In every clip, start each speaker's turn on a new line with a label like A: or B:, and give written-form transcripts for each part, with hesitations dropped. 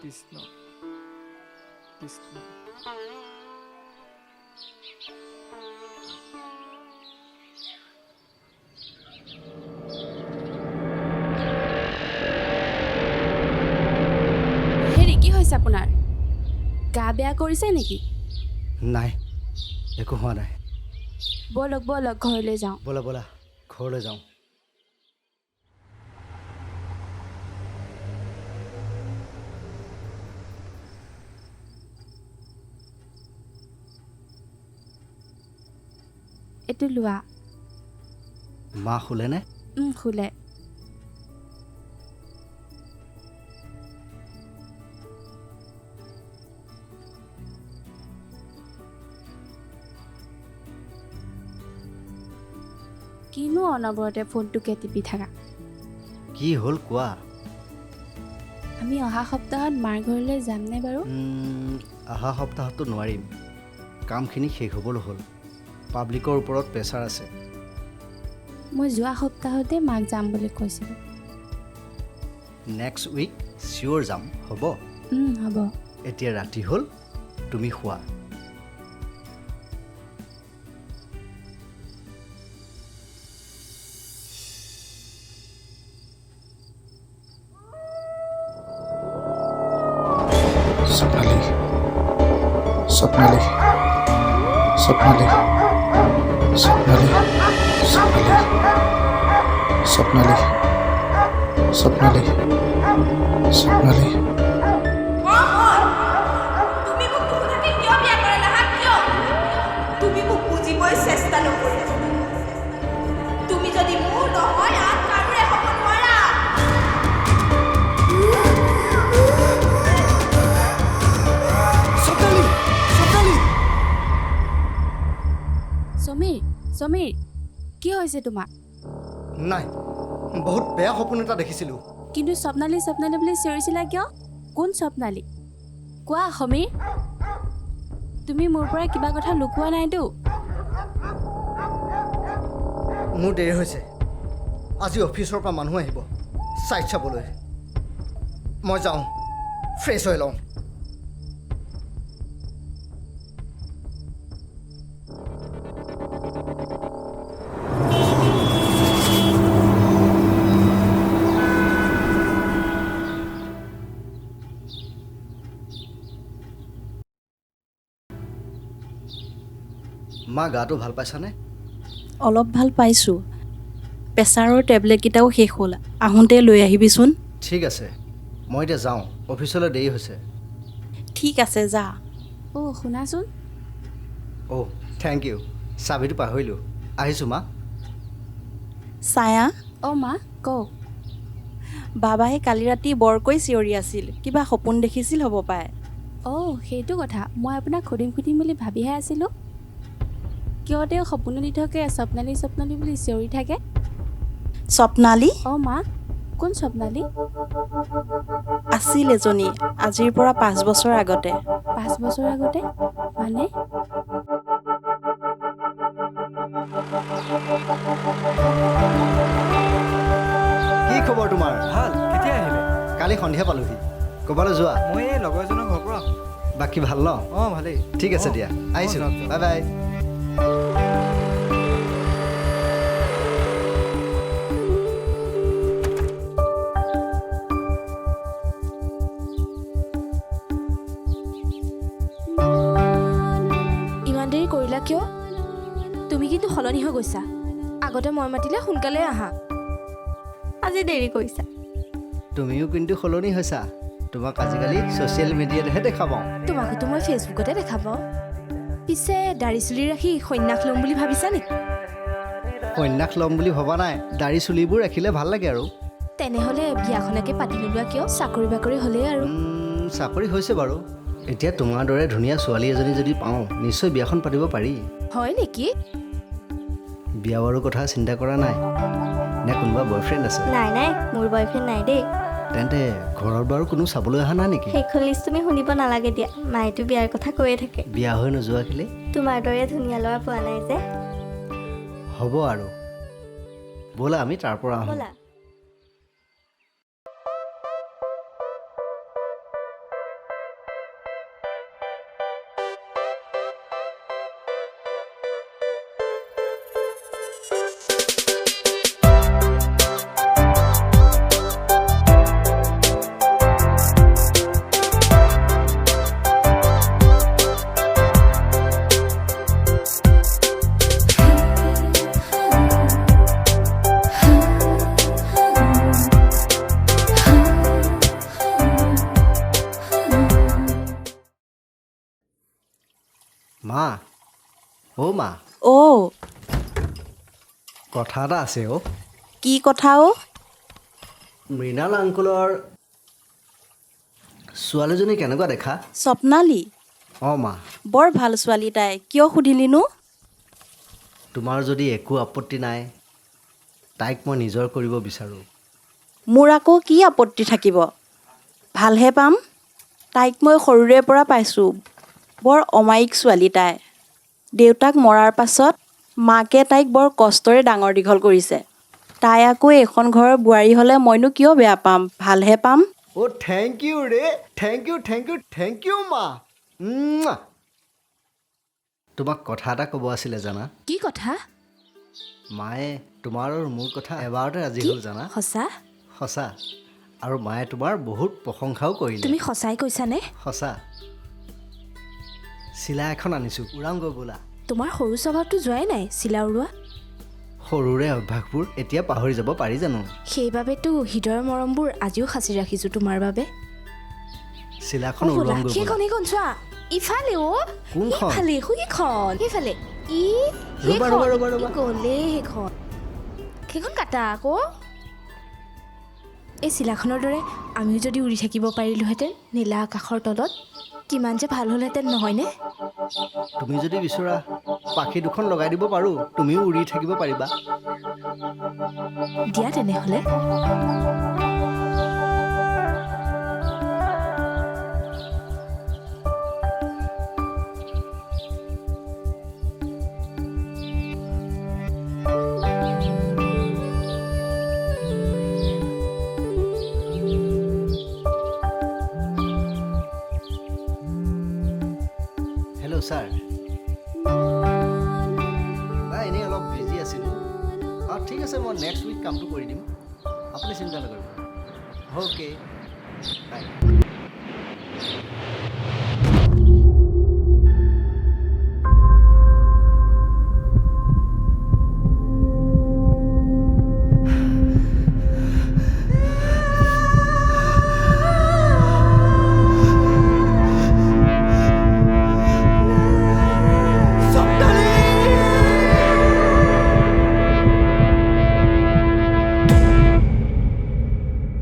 A: কৃষ্ণ কৃষ্ণ।
B: হেৰি, কি হৈছে আপোনাৰ? গা বেয়া কৰিছে নেকি?
C: নাই, একো হোৱা নাই।
B: ব'লক ব'লক, ঘৰলৈ যাওঁ।
C: ব'লা ব'লা, ঘৰলৈ যাওঁ।
B: এইটো লোৱা।
C: মা শুলেনে?
B: শুলে। কিনো অনবৰতে ফোনটোকে টিপি থাকা।
C: কি হ'ল কোৱা?
B: আমি অহা সপ্তাহত মাৰ ঘৰলৈ যামনে বাৰু?
C: অহা সপ্তাহতো নোৱাৰিম, কামখিনি শেষ হ'বলৈ হ'ল। পাব্লিকৰ ওপৰত প্ৰেছাৰ আছে।
B: মই যোৱা সপ্তাহতে মাক যাম বুলি কৈছিলোঁ।
C: নেক্সট উইক চিয়'ৰ যাম, হ'ব?
B: হ'ব।
C: এতিয়া ৰাতি হ'ল, তুমি শোৱা।
D: স্বপ্নালী, স্বপ্নালী, স্বপ্নালী, স্বপ্নালী, স্বপ্নালী, স্বপ্নালী, স্বপ্নালী, স্বপ্নালী।
E: তুমি মোক নুসুধাকে কিয় বিয়া কৰালা হা? কিয় তুমি মোক বুজিবই চেষ্টা নকৰিলা? তুমি যদি মোৰ নহয়, আন কাৰোৰে হ'ব নোৱাৰা।
C: স্বপ্নালী, স্বপ্নালী!
B: সমীৰ, সমীৰ, কি হৈছে তোমাৰ?
C: নাই, বহুত বেয়া সপোন এটা দেখিছিলোঁ।
B: কিন্তু স্বপ্নালী স্বপ্নালী বুলি চিঞৰিছিলা কিয়? কোন স্বপ্নালী কোৱা? সমীৰ, তুমি মোৰ পৰা কিবা কথা লুকুওৱা নাইতো?
C: মোৰ দেৰি হৈছে, আজি অফিচৰ পৰা মানুহ আহিব ছাইট চাবলৈ। মই যাওঁ, ফ্ৰেছ হৈ লওঁ। মা, গাটো ভাল পাইছানে?
F: অলপ ভাল পাইছোঁ। প্ৰেছাৰৰ টেবলেটকেইটাও শেষ হ'ল, আহোঁতে লৈ আহিবিচোন।
C: ঠিক আছে, মই এতিয়া যাওঁ, অফিচলৈ দেৰি হৈছে।
F: ঠিক আছে, যা।
B: অ' শুনাচোন।
C: অ' thank U, চাবিটো পাহৰিলোঁ। আহিছোঁ মা।
F: ছায়া।
B: অ' মা, কওক।
F: বাবাই কালি ৰাতি বৰকৈ চিঞৰি আছিল, কিবা সপোন দেখিছিল হ'ব পায়।
B: অ' সেইটো কথা, মই আপোনাক সুধিম সুধিম বুলি ভাবিহে আছিলোঁ। কিয় তেওঁ সপোনত দি থাকে স্বপ্নালী স্বপ্নালী বুলি চিঞৰি থাকে?
F: স্বপ্নালী?
B: অ' মা, কোন স্বপ্নালী?
F: আছিল এজনী, আজিৰ পৰা 5 বছৰ আগতে।
B: 5 বছৰ আগতে মানে?
C: কি খবৰ তোমাৰ?
A: ভাল। কেতিয়া আহিলে?
C: কালি সন্ধিয়া পালোহি। ক'ৰবালৈ যোৱা?
A: মই এই লগৰ এজনৰ ঘৰৰ পৰা।
C: বাকী ভাল ন?
A: অঁ, ভালেই।
C: ঠিক আছে দিয়া, আহিছোঁ, বাই বাই।
E: ইমান দেৰি কৰিলা কিয়? তুমি কিন্তু সলনি হৈ গৈছা। আগতে মই মাতিলে সোনকালে আহা,
G: আজি দেৰি কৰিছা।
C: তুমিও কিন্তু সলনি হৈছা। তোমাক আজিকালি ছ'চিয়েল মিডিয়াতহে দেখা পাওঁ।
E: তোমাকোতো মই ফেচবুকতে দেখা পাওঁ। পিছে দাড়ি চুলি ৰাখি সন্ন্যাস ল'ম বুলি ভাবিছা নেকি?
C: সন্ন্যাস ল'ম বুলি ভবা নাই, দাড়ি চুলিবোৰ ৰাখিলে ভাল লাগে আৰু।
E: তেনেহ'লে বিয়াখনকে পাতি নোলোৱা কিয়? চাকৰি বাকৰি হ'লেই আৰু।
C: চাকৰি হৈছে বাৰু, এতিয়া তোমাৰ দৰে ধুনীয়া ছোৱালী এজনী যদি পাওঁ, নিশ্চয় বিয়াখন পাতিব পাৰি।
E: হয় নেকি?
C: বিয়া বাৰু কথা চিন্তা কৰা নাই নে? কোনোবা বয়ফ্ৰেণ্ড আছে?
G: নাই নাই, মোৰ বয়ফ্ৰেণ্ড নাই দেই।
C: তেন্তে ঘৰত বাৰু কোনো চাবলৈ অহা নাই নেকি?
G: সেইখন লিষ্ট তুমি শুনিব নালাগে দিয়া, মায়েতো বিয়াৰ কথা কৈয়ে থাকে।
C: বিয়া হৈ নোযোৱা কেলে?
G: তোমাৰ দৰে ধুনীয়া ল'ৰা পোৱা নাই যে।
C: হ'ব আৰু, ব'লা আমি তাৰ পৰা আহোঁ।
G: ব'লা।
C: মা, অ' মা।
F: অ'।
C: কথা এটা আছে অ'।
F: কি কথা অ'?
C: মৃণাল আংকুলৰ ছোৱালীজনী কেনেকুৱা দেখা?
F: স্বপ্নালী?
C: অঁ মা।
F: বৰ ভাল ছোৱালী তাই। কিয় সুধিলিনো?
C: তোমাৰ যদি একো আপত্তি নাই, তাইক মই নিজৰ কৰিব বিচাৰোঁ।
F: মোৰ আকৌ কি আপত্তি থাকিব, ভালহে পাম। তাইক মই সৰুৰে পৰা পাইছোঁ, বৰ অমায়িক ছোৱালী তাই। দেউতাক মৰাৰ পাছত মাকে তাইক বৰ কষ্টৰে ডাঙৰ দীঘল কৰিছে। তাই আকৌ এইখন ঘৰৰ বোৱাৰী হ'লে মইনো কিয় বেয়া পাম, ভালহে পাম।
C: অ' thank U ৰে, thank you, thank you, thank you মা। উম্মুৱা। তোমাক কথা এটা ক'ব আছিলে জানা।
E: কি কথা?
C: মায়ে তোমাৰ আৰু মোৰ কথা এবাৰতে ৰাজি
E: কি?
C: হ'ল জানা।
E: সঁচা?
C: সঁচা। আৰু মায়ে তোমাৰ বহুত প্ৰশংসাও কৰিলে।
E: তুমি সঁচাই কৈছানে?
C: সঁচা। চিলা এখন আনিছোঁ, উৰাংগৈ বোলা।
E: তোমাৰ সৰু স্বভাৱটো যোৱাই নাই চিলা উৰোৱা।
C: সৰুৰে অভ্যাসবোৰ এতিয়া পাহৰি যাব পাৰি জানো?
E: সেইবাবেতো হৃদয়ৰ মৰমবোৰ আজিও সাঁচি ৰাখিছোঁ তোমাৰ বাবে।
C: চিলাখন
E: অ' ব'লা,
C: উৰুৱামগৈ ব'লা।
E: সেইখন সেইখন চোৱা, ইফালে অ'।
C: কোনখন?
E: সেইফালে, সেইখন, সেইফালে। ই,
C: ৰ'বা,
E: সেইখন।
C: ৰ'বা, ৰ'বা, ৰ'বা।
E: ই গ'লেই সেইখন। সেইখন কাটা আকৌ। এই চিলাখনৰ দৰে আমিও যদি উৰি থাকিব পাৰিলোহেঁতেন নীলা আকাশৰ তলত, কিমান যে ভাল হ'লহেঁতেন নহয়নে?
C: তুমি যদি বিচৰা পাখি দুখন লগাই দিব পাৰোঁ, তুমিও উৰি থাকিব পাৰিবা।
E: দিয়া তেনেহ'লে।
C: হেল্ল' ছাৰ, নাই এনেই অলপ বিজি আছিলোঁ। অঁ ঠিক আছে, মই নেক্সট উইক কামটো কৰি দিম, আপুনি চিন্তা নকৰিব। Okay bye.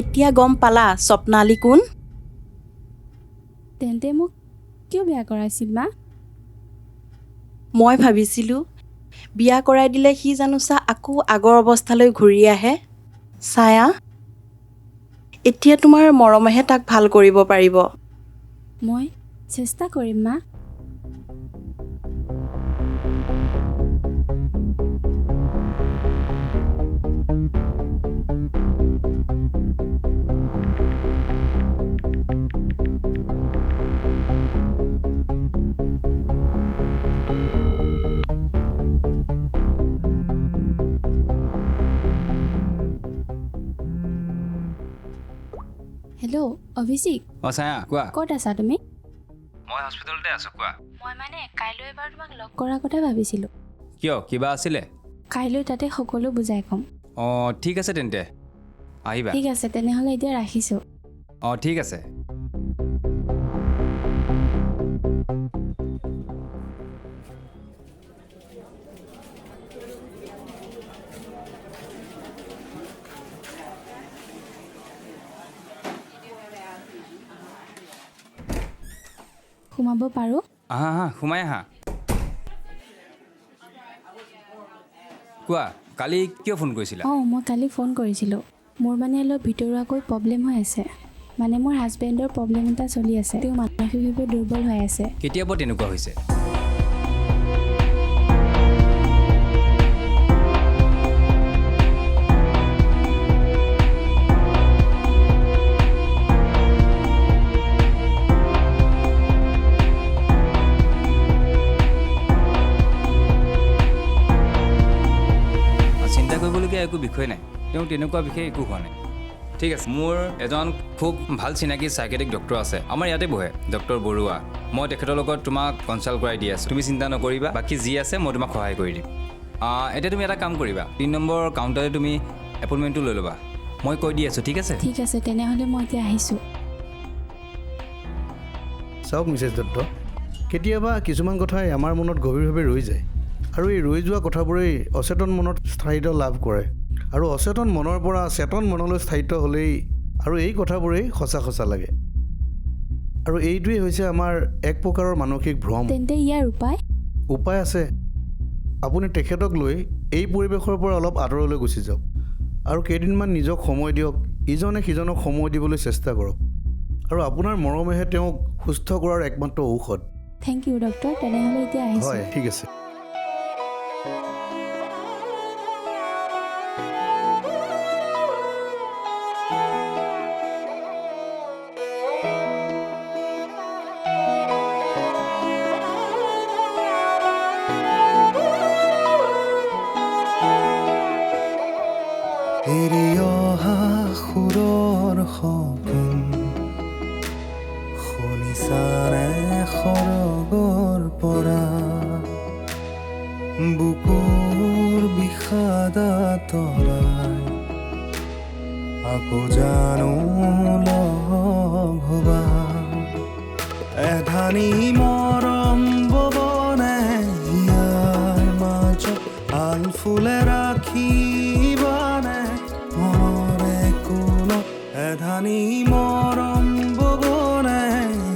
F: এতিয়া গম পালা স্বপ্নালী কোন?
B: তেন্তে মোক কিয় বিয়া কৰাইছিল মা?
F: মই ভাবিছিলোঁ বিয়া কৰাই দিলে সি জানোচা আকৌ আগৰ অৱস্থালৈ ঘূৰি আহে। ছায়া, এতিয়া তোমাৰ মৰমেহে তাক ভাল কৰিব পাৰিব।
B: মই চেষ্টা কৰিম মা। হেল্ল' অভিষেক।
H: অঁ ছায়া, কোৱা।
B: ক'ত আছা তুমি?
H: মই হস্পিটেলতে আছোঁ, কোৱা।
B: মই মানে কাইলৈ এবাৰ তোমাক লগ কৰাৰ কথা ভাবিছিলোঁ।
H: কিয়, কিবা আছিলে?
B: কাইলৈ তাতে সকলো বুজাই ক'ম।
H: অঁ ঠিক আছে তেন্তে, আহিবা।
B: ঠিক আছে তেনেহ'লে, এতিয়া ৰাখিছোঁ।
H: অঁ ঠিক আছে।
B: সোমাব পাৰোঁ?
H: আহা আহা, সোমাই আহা। কোৱা, কালি কিয় ফোন কৰিছিলা?
B: অঁ মই কালি ফোন কৰিছিলোঁ। মোৰ মানে অলপ ভিতৰুৱাকৈ প্ৰব্লেম হৈ আছে। মানে মোৰ হাজবেণ্ডৰ প্ৰব্লেম এটা চলি আছে, তেওঁ মানসিকভাৱে দুৰ্বল হৈ আছে।
H: কেতিয়াৰ পৰা তেনেকুৱা হৈছে? চিন্তা কৰিবলগীয়া একো বিষয় নাই, তেওঁ তেনেকুৱা বিশেষ একো হোৱা নাই। ঠিক আছে, মোৰ এজন খুব ভাল চিনাকি চাইকেটিক ডক্টৰ আছে, আমাৰ ইয়াতে বহে, ডক্টৰ বৰুৱা। মই তেখেতৰ লগত তোমাক কনচাল্ট কৰাই দি আছোঁ, তুমি চিন্তা নকৰিবা, বাকী যি আছে মই তোমাক সহায় কৰি দিম। এতিয়া তুমি এটা কাম কৰিবা, 3 নম্বৰ কাউণ্টাৰতে তুমি এপইণ্টমেণ্টটো লৈ ল'বা, মই কৈ দি আছোঁ। ঠিক আছে?
B: ঠিক আছে তেনেহ'লে, মই এতিয়া আহিছোঁ।
D: চাওক মিছেছ দত্ত, কেতিয়াবা কিছুমান কথাই আমাৰ মনত গভীৰভাৱে ৰৈ যায় আৰু এই ৰৈ যোৱা কথাবোৰেই অচেতন মনত স্থায়িত্ব লাভ কৰে আৰু অচেতন মনৰ পৰা চেতন মনলৈ স্থায়িত্ব হ'লেই আৰু এই কথাবোৰেই সঁচা সঁচা লাগে আৰু এইটোৱেই হৈছে আমাৰ এক প্ৰকাৰৰ মানসিক ভ্ৰম।
B: তেন্তে ইয়াৰ উপায়?
D: উপায় আছে। আপুনি তেখেতক লৈ এই পৰিৱেশৰ পৰা অলপ আঁতৰলৈ গুচি যাওক আৰু কেইদিনমান নিজক সময় দিয়ক, ইজনে সিজনক সময় দিবলৈ চেষ্টা কৰক আৰু আপোনাৰ মৰমেহে তেওঁক সুস্থ কৰাৰ একমাত্ৰ ঔষধ।
B: Thank U doctor, তেনেহ'লে এতিয়া আহিছোঁ।
D: হয়, ঠিক আছে।
I: এৰি অহা সুৰৰ সপোন শুনিছানে সৰগৰ পৰা, বুকুৰ বিষাদ আঁতৰাই আকৌ জানো লগ হবা, এধানি মৰম ববনে হিয়াৰ মাজত আলফুলে ৰাখিবানে মনৰে কোণত, এধানি মৰম ববনে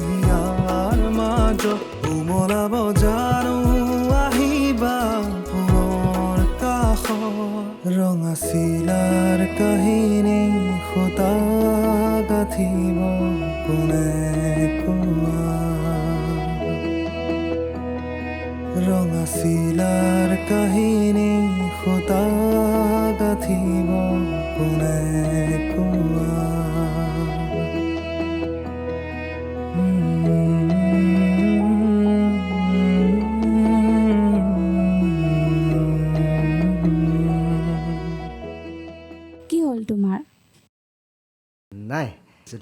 I: হিয়াৰ মাজত উমলাব জানো আহিবা পুনৰ কাষত, ৰঙা চিলাৰ কাহিনী সূতা গাঁঠিব কোনে কোৱা, ৰঙা চিলাৰ কাহিনী সূতা গাঁঠিব কোনে কোৱা।
B: কি হ'ল তোমাৰ?
C: নাই,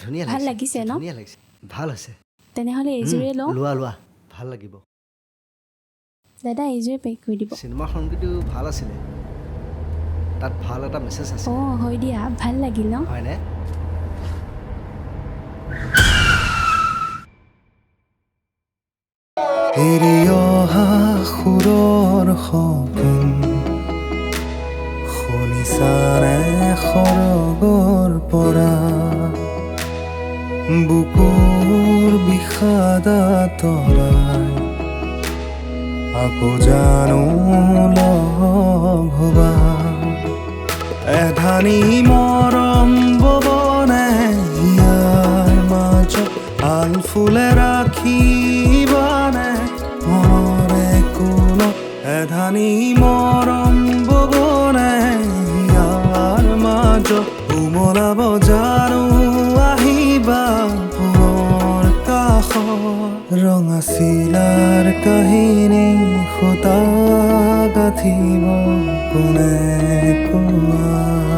C: ধুনীয়া
B: ভাল লাগিছে ন?
C: ধুনীয়া লাগিছে, ভাল হৈছে।
B: তেনেহ'লে এইযোৰে লওঁ।
C: লোৱা লোৱা, ভাল লাগিব।
B: দাদা এইযোৰে পেক কৰি দিব।
C: চিনেমাখন কিন্তু ভাল আছিলে, তাত ভাল এটা মেছেজ আছে।
B: অঁ হয় দিয়া, ভাল লাগিল ন?
C: হয়নে?
I: এৰি অহা সুৰৰ সপোন শুনিছানে সৰগৰ পৰা, বুকুৰ বিষাদ আঁতৰাই আকৌ জানো লগ হবা, এধানি মৰম ববনে হিয়াৰ মাজত আলফুলে ৰাখিবানে মনৰে কোণত, এধানি মৰম ববনে হিয়াৰ মাজত উমলাব জানো আহিবা পুনৰ কাষত, ৰঙা চিলাৰ কাহিনী সূতা গাঁঠিব কোনে কোৱা।